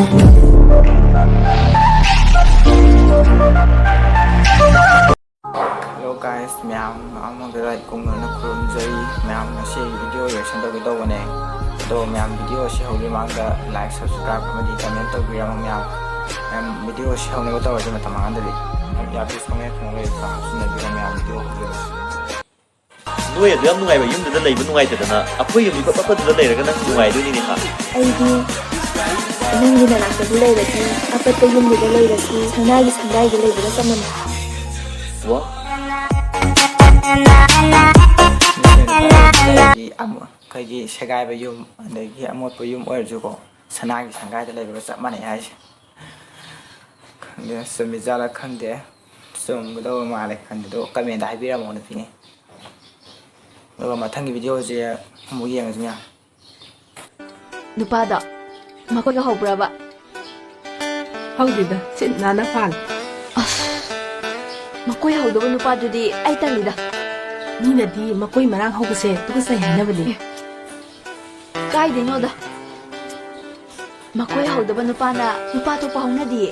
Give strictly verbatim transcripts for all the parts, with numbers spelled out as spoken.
Hello guys, ꯃꯌꯥꯝ ꯑꯃꯒ ꯏꯀꯨꯡꯅꯅ ꯈꯨꯔꯨꯝꯖꯔꯤ꯫ ꯃꯌꯥꯝ ꯉꯁꯤ video reaction ꯇꯧꯒꯦ ꯇꯧꯕꯅꯦ꯫ ꯑꯗꯣ ꯃꯌꯥꯝ video ꯑꯁꯤ ꯍꯧꯗ꯭ꯔꯤ ꯃꯃꯥꯡꯗ like, subscribe ꯑꯃꯗꯤ comment ꯇꯧꯕꯤꯔꯝꯃꯣ ꯃꯌꯥꯝ꯫ ꯃꯌꯥꯝ video ꯑꯁꯤ ꯍꯧꯅꯕ ꯇꯧꯔꯁꯤ ꯃꯇꯝ ꯃꯥꯡꯍꯟꯗꯕꯤ꯫ ꯌꯥꯝ ꯄꯤꯁ ꯈꯣꯡꯉꯦ ꯈꯣꯡꯉꯦ ꯍꯥꯞꯆꯤꯟꯅꯕꯤꯔꯣ ꯃꯌꯥꯝ video ꯍꯧꯖꯔꯁꯤ꯫ ꯅꯣꯏ ꯑꯗꯨ ꯌꯥꯝ ꯅꯨꯡꯉꯥꯏꯕ ꯌꯨꯝꯗꯨꯗ ꯂꯩꯕ ꯅꯨꯡꯉꯥꯏꯇꯗꯅ ꯑꯩꯈꯣꯏ ꯌꯨꯝ ꯏꯄꯠ ꯄꯠꯄꯗꯨꯗ ꯂꯩꯔꯒ ꯅꯪ ꯅꯨꯡꯉꯥꯏꯗꯣꯏꯅꯤꯅꯦ ꯍꯥ? ꯑꯩꯗꯤ ꯅꯪꯒꯤ ꯅꯅꯥꯛꯇꯗꯤ ꯂꯩꯔꯗꯤ ꯑꯄꯠꯄ ꯌꯨꯝꯗꯨꯗ ꯂꯩꯔꯁꯨ ꯁꯅꯥꯒꯤ ꯁꯪꯒꯥꯏꯗ ꯂꯩꯕꯒ ꯆꯞ ꯃꯥꯟꯅꯩ꯫ ꯋꯥ꯫ ꯑꯩꯈꯣꯏꯒꯤ ꯑꯃ-, ꯑꯩꯈꯣꯏꯒꯤ ꯁꯦꯒꯥꯏꯕ ꯌꯨꯝ ꯑꯗꯒꯤ ꯑꯃꯣꯠꯄ ꯌꯨꯝ ꯑꯣꯏꯔꯁꯨꯀꯣ ꯁꯅꯥꯒꯤ ꯁꯪꯒꯥꯏꯗ ꯂꯩꯕꯒ ꯆꯞ ꯃꯥꯟꯅꯩ ꯍꯥꯏꯁꯦ꯫ ꯈꯪꯗꯦ, ꯆꯨꯝꯃꯤꯖꯥꯠꯂ ꯈꯪꯗꯦ, ꯆꯨꯝꯒꯗꯧꯕ ꯃꯥꯜꯂꯦ ꯈꯪꯗꯦ꯫ ꯑꯗꯣ comment ꯍꯥꯏꯕꯤꯔꯝꯃꯣ ꯅꯨꯄꯤꯅꯤ꯫ ꯑꯗꯨꯒ ꯃꯊꯪꯒꯤ videoꯁꯦ ꯑꯃꯨꯛ ꯌꯦꯡꯉꯁꯤ ꯃꯌꯥꯝ꯫ ꯅꯨꯄꯥꯗꯣ ꯃꯈꯣꯏꯒ ꯍꯧꯕ꯭ꯔꯕ? ꯍꯧꯗꯦꯗ, ꯁꯤꯠ ꯅꯥꯟꯅ ꯄꯥꯜꯂꯤ꯫ ꯑꯁ, ꯃꯈꯣꯏ ꯍꯧꯗꯕ ꯅꯨꯄꯥꯗꯨꯗꯤ ꯑꯩ ꯇꯜꯂꯤꯗ꯫ ꯃꯤꯅꯗꯤ ꯃꯈꯣꯏ ꯃꯔꯥꯡ ꯍꯧꯕꯁꯦ ꯇꯨꯀꯠꯆꯩ ꯍꯥꯏꯅꯕꯅꯦ꯫ ꯑꯦ, ꯀꯥꯏꯗꯩꯅꯣꯗ꯫ ꯃꯈꯣꯏ ꯍꯧꯗꯕ ꯅꯨꯄꯥꯅ ꯅꯨꯄꯥ ꯑꯇꯣꯞꯄ ꯍꯧꯅꯗꯤꯌꯦ꯫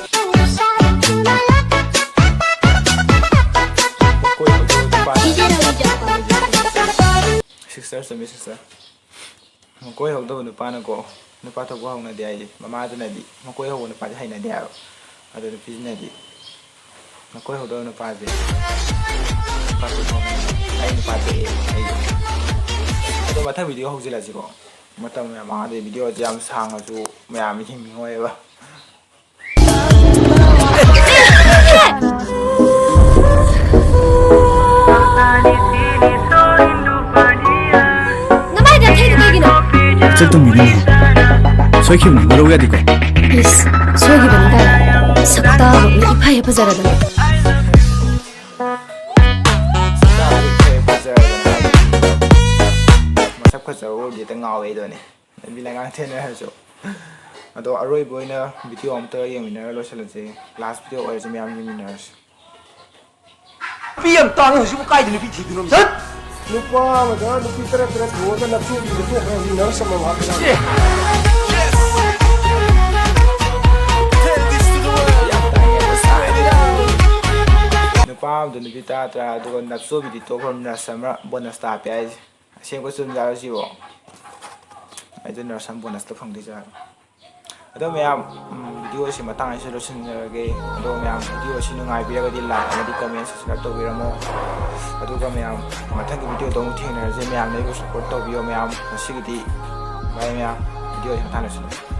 ꯃꯈꯣꯏ ꯍꯧꯗꯕ ꯅꯨꯄꯥꯅ ꯅꯨꯄꯥ ꯑꯇꯣꯞꯄ ꯍꯧꯅꯗꯤꯌꯦ꯫ Sister, ꯆꯨꯝꯃꯤ sister꯫ ꯃꯈꯣꯏ ꯍꯧꯗꯕ ꯅꯨꯄꯥꯅꯀꯣ ꯅꯨꯄꯥ ꯑꯇꯣꯞꯄ ꯍꯧꯅꯗꯦ ꯍꯥꯏꯌꯦ꯫ ꯃꯃꯥꯗꯨꯅꯗꯤ ꯃꯈꯣꯏ ꯍꯧꯕ ꯅꯨꯄꯥꯁꯦ ꯍꯩꯅꯗꯦ ꯍꯥꯏꯕ꯫ ꯑꯗꯣ ꯅꯨꯄꯤꯁꯤꯅꯗꯤ ꯃꯈꯣꯏ ꯍꯧꯗꯕ ꯅꯨꯄꯥꯁꯦ ꯅꯨꯄꯥ ꯑꯇꯣꯞꯄ ꯍꯧꯅꯗꯦ꯫ ꯑꯩ ꯅꯨꯄꯥ ꯄꯦꯛꯑꯦ ꯑꯩ꯫ ꯑꯗꯣ ꯃꯊꯪ video ꯍꯧꯖꯤꯜꯂꯁꯤꯀꯣ꯫ ꯃꯇꯝ ꯌꯥꯝ ꯃꯥꯡꯉꯗꯤ videoꯁꯦ ꯌꯥꯝ ꯁꯥꯡꯉꯁꯨ ꯃꯌꯥꯝ ꯌꯦꯡꯅꯤꯡꯉꯣꯏꯕ꯫ ꯅꯃꯥꯏꯗ ꯊꯦꯡꯉꯤ ꯀꯩꯒꯤꯅꯣ? ꯆꯠꯇꯨꯝꯕꯤꯅꯤꯅꯦ꯫ ꯁꯣꯏꯈꯤꯕꯅꯤ, ꯋꯥꯔꯧ ꯌꯥꯗꯦꯀꯣ꯫ ꯏꯁ, ꯁꯣꯏꯈꯤꯕꯅꯤ ꯀꯥꯏꯅ꯫ ꯁꯛꯇꯥꯃꯛꯅ ꯏꯐ ꯍꯦꯛ ꯐꯖꯔꯗꯅ꯫ ꯃꯁꯛ ꯐꯖꯕ ꯎꯔꯗꯤ ꯍꯦꯛꯇ ꯉꯥꯎꯋꯦ ꯑꯗꯨꯅꯦ꯫ ꯂꯝꯕꯤ ꯂꯩꯉꯥꯡ ꯊꯦꯡꯅꯔꯁꯨ꯫ ꯑꯗꯣ ꯑꯔꯣꯏꯕ ꯑꯣꯏꯅ video ꯑꯝꯇ ꯌꯦꯡꯃꯤꯟꯅꯔ ꯂꯣꯏꯁꯤꯜꯂꯁꯦ꯫ Last video ꯑꯣꯏꯔꯁꯦ ꯃꯌꯥꯝ ꯌꯦꯡꯃꯤꯟꯅꯔꯁꯦ꯫ ꯅꯨꯄꯤ ꯌꯥꯝ ꯇꯥꯡꯉꯦ ꯍꯧꯖꯤꯛꯄꯨ ꯀꯥꯏꯗ ꯅꯨꯄꯤ ꯊꯤꯗꯣꯏꯅꯣ? ꯁꯠ! ꯅꯨꯄꯥ ꯑꯃꯗ ꯅꯨꯄꯤ ꯇꯔꯦꯠ ꯇꯔꯦꯠ ꯊꯣꯡꯉꯒ ꯅꯞꯁꯤꯟꯕꯤꯕ ꯇꯣꯛꯈ꯭ꯔꯦ ꯍꯧꯖꯤꯛ nurse ꯑꯃ ꯋꯥꯠꯄ ꯌꯥꯎꯔꯦ꯫ ꯑꯗꯨ ꯅꯨꯄꯤ ꯇꯔꯥ ꯇꯔꯥ, ꯑꯗꯨꯒ ꯅꯞꯆꯣꯕꯤꯗꯤ ꯇꯣꯛꯈ꯭ꯔꯕꯅꯤꯅ ꯁꯝꯃꯔ ꯕꯣꯅꯁꯇ ꯍꯥꯞꯄꯦ ꯍꯥꯏꯁꯦ꯫ ꯑꯁꯦꯡꯕ ꯆꯨꯝꯖꯥꯠꯂꯣ ꯁꯤꯕꯣ? ꯑꯩꯗꯣ ꯅꯔꯁ ꯑꯃ ꯕꯣꯅꯁꯇ ꯐꯪꯗꯣꯏꯖꯥꯠꯂꯣ? ꯑꯗꯣ ꯃꯌꯥꯝ, ꯎꯝ, ꯚꯤꯗꯤꯑꯣꯁꯤ ꯃꯇꯥꯡ ꯑꯁꯤꯗ ꯂꯣꯏꯁꯤꯟꯖꯔꯒꯦ꯫ ꯑꯗꯣ ꯃꯌꯥꯝ ꯚꯤꯗꯤꯑꯣ ꯑꯁꯤ ꯅꯨꯡꯉꯥꯏꯕꯤꯔꯒꯗꯤ like ꯑꯃꯗꯤ comment, subscribe ꯇꯧꯕꯤꯔꯝꯃꯣ꯫ ꯑꯗꯨꯒ ꯃꯌꯥꯝ ꯃꯊꯪꯒꯤ ꯚꯤꯗꯤꯑꯣꯗ ꯑꯃꯨꯛ ꯊꯦꯡꯅꯔꯁꯦ꯫ ꯃꯌꯥꯝꯅ ꯑꯩꯕꯨ support ꯇꯧꯕꯤꯌꯣ ꯃꯌꯥꯝ꯫ ꯉꯁꯤꯒꯤꯗꯤ bye ꯃꯌꯥꯝ, ꯚꯤꯗꯤꯑꯣꯁꯤ ꯃꯇꯥꯡ ꯂꯣꯏꯁꯤꯜꯂꯒꯦ꯫